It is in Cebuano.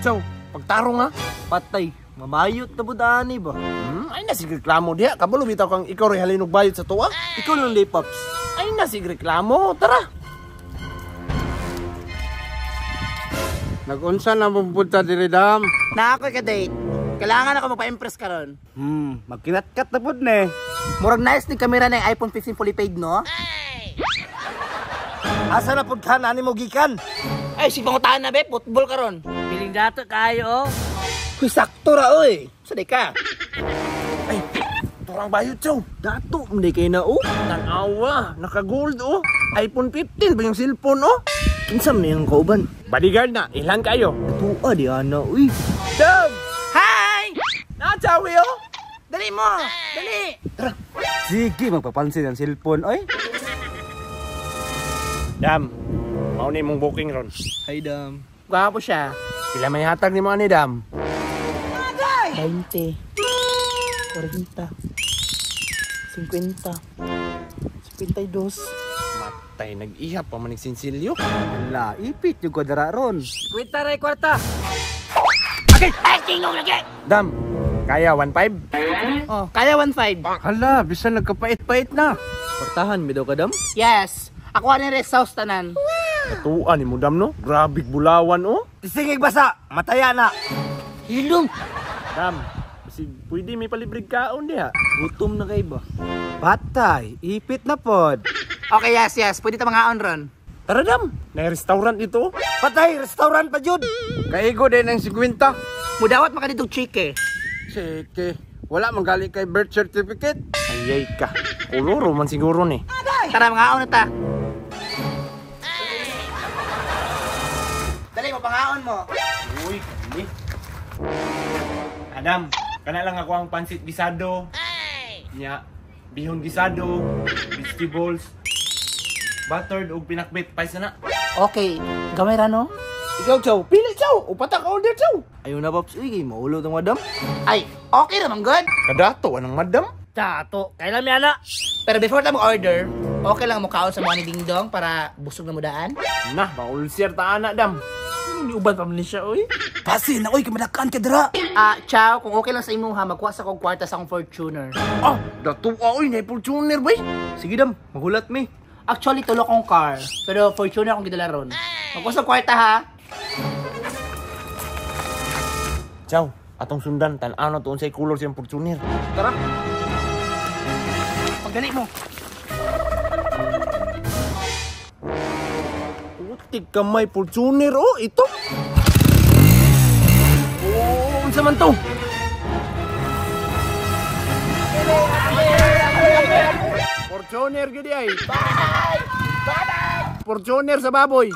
Chow, pagtarong ha. Patay, mamayot na budaan ni ba? Ay na sig reklamo diha. Kabalo bitaw kang ikaw ray halinog bayot sa tuwa. Ikaw lang di, Paps. Ay na sig reklamo. Tara. Nagunsa na mong punta diri, Dam? Na ako ka date. Kailangan ako magpa-impress karon. Magkinatkat na pud ni. Murag nice ni kamera na yung iPhone 15 fully paid, no? Asa na pud ka na mo gikan? Ay, sige pangutahan na be, football karon. Piling dato kayo, oh. Huy, sakto ra oy. Sa di ka? Ay, turang bayot, Chow. Dato man kay na oh. Tanawa, naka-gold oh. iPhone 15 ba yung cellphone oh? Kinsa man yung kauban? Bodyguard na, ilan kayo? Tuwa di ana uy. Dam! Hi! Na, Chowi oh. Dali mo! Dali! Sige, magpapansin ang cellphone, oy. Dam, mao ni mong booking ron. Hi Dam. Gwapo siya. Pila may hatag ni mo ani, Dam? 20, 40, 50, 52. Matay, nag-ihap pa man sinsilyo. Ala, ipit yung kwadra ron. Kwenta ray kwarta. Ay, tingog lagi! Dam, kaya 1.5? Oh, kaya 1.5. Hala, bisan nagkapait-pait na. Kwartahan mi daw ka, Dam? Yes. Ako ani rest house tanan. Katuan ni mo, Dam, no? Grabe bulawan, oh. Tisingig basa, mataya na. Hilom. Dam, basig pwede may palibrig kaon diha. Gutom na kay ba? Patay, ipit na pod. Okay, yes, yes. Pwede ta mga on ron. Tara, Dam. Na restaurant ito. Patay, restaurant pa jud. Kaigo din ang 50. Mudawat maka dito chike. Sige, wala man gali kay birth certificate. Ayay ka. Kuluro man siguro ni. Tara, mga on na ta. Dali mo, pangaon mo. Uy, kani. Adam, kana lang ako ang pansit gisado. Nya, bihon gisado, vegetables, buttered ug pinakbet. Paisa na. Okay, gamay ra no? Ikaw, Chow. Pili, Chow. Upata ka order, Chow. Ayaw na Paps, uy, kay maulo tong madam. Ay, okay ra man good. Kadato, anong madam? Dato, kailan mi ana? Pero before ta mo order, okay lang mo kaon sa mga ni Dingdong para busog na mo daan. Nah, maulsir ta ana, Dam. Hindi uban pa man ni siya, uy. Pasi na oy, kamadakaan ka dira. Ah, chow, kung okay lang sa imo ha, magkuha sa kong kwarta sa akong Fortuner. Ah, dato oy, na Fortuner, bay. Sige Dam, mahulat mi. Actually, tulo kong car, pero Fortuner akong gidala ron. Magkuha sa kwarta ha. Chow, atong sundan tan-aw na to unsay color siyang Fortuner. Tara. Pagdali mo. Putik kamay Fortuner, oh, ito. Oh, unsa man to? Fortuner gid ay. Bye! Bye! Fortuner sa baboy.